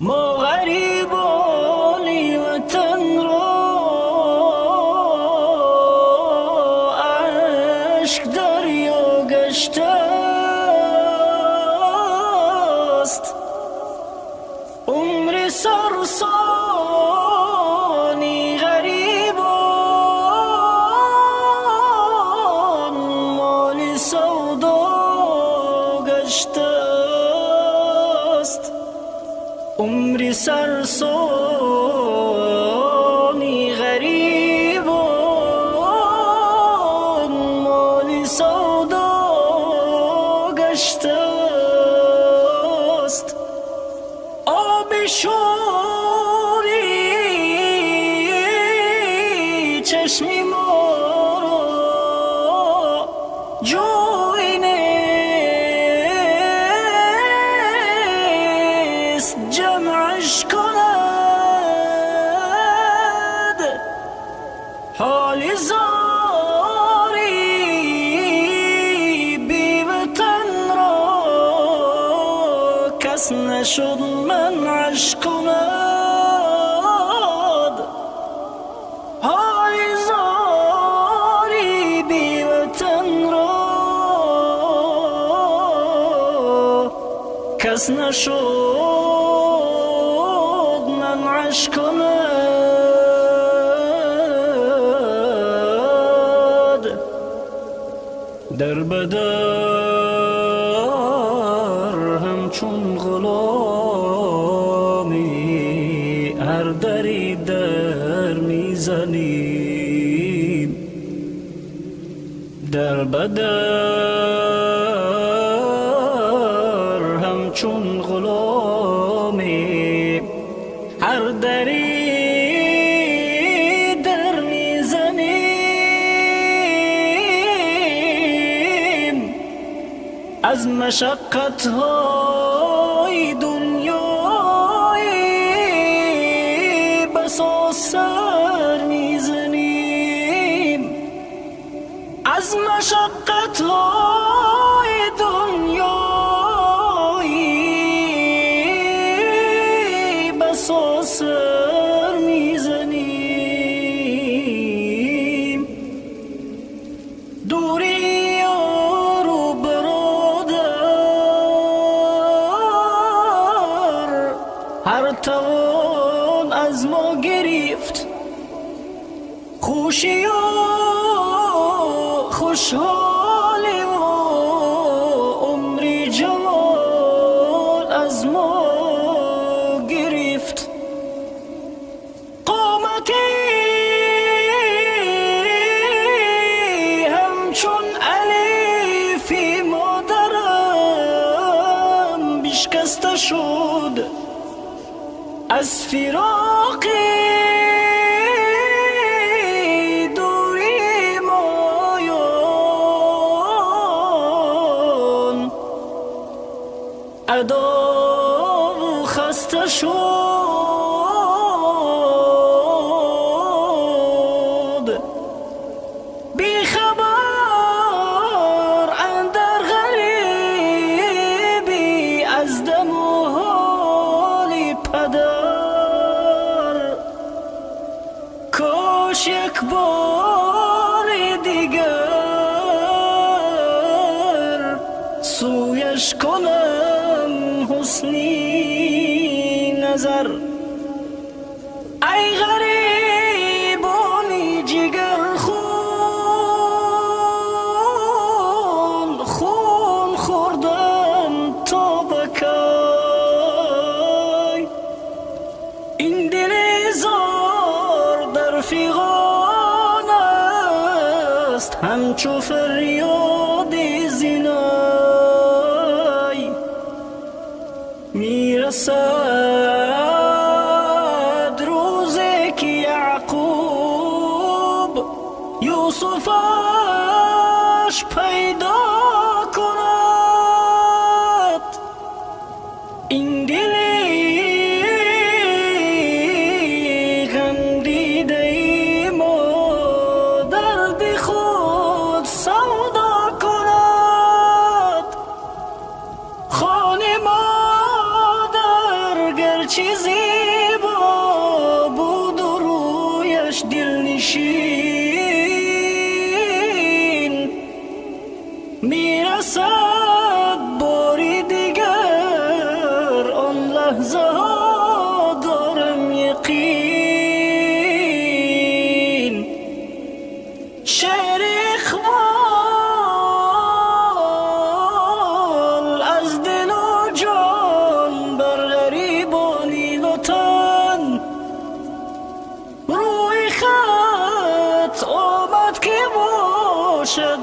Мо ғарибони ватан ро ашк дарё гаштааст. Умри сарсони ғарибон моли савдо гаштааст. Умри сарсони ғарибон моли савдо гаштааст. Оби шӯри чашми моро ҷӯй нест ҷамъаш кунад. Ҳоли зори беватанро кас нашуд манъаш кунад. Ҳоли зори беватанро кас нашуд манъаш кунад. Дар ба дар ҳамчун ғуломе ҳар даре дар мезанем. Дар ба дар ҳамчун ғуломе ҳар даре дар мезанем. Аз машаққатҳои дунёӣ басо сар мезанем. Аз машаққатҳои дунёӣ басо сар мезанем. Дури ёру бародар ҳар тавон аз мо гирифт. Хушию хушҳоливу умри ҷавон аз мо гирифт. Қомати ҳамчун алифи модарам бишкаста шуд аз фироқи дури моён адову хаста шуд. Бехабар андар ғарибӣ аз даму ҳоли падар. Кош як бори дигар сӯяш кунам ҳусни назар. Ай ғарибони ҷигархун, хун хӯрдан то ба кай? Ин дили зор дар фиғон аст ҳамчу фарёди зинай. Мирасад рӯзе ки Яъқуб Юсуфаш пайдо кунад. Ин дили ғамдидаи мо дарди худ савдо кунад. Хони модар. Гарчи зебо буду рӯяш дилнишин, мерасад бори дигар он лаҳзаҳо, дорам яқин. Шеъри Иқбол аз дилу ҷон бар ғарибони ватан рӯи хат омад, ки бошад.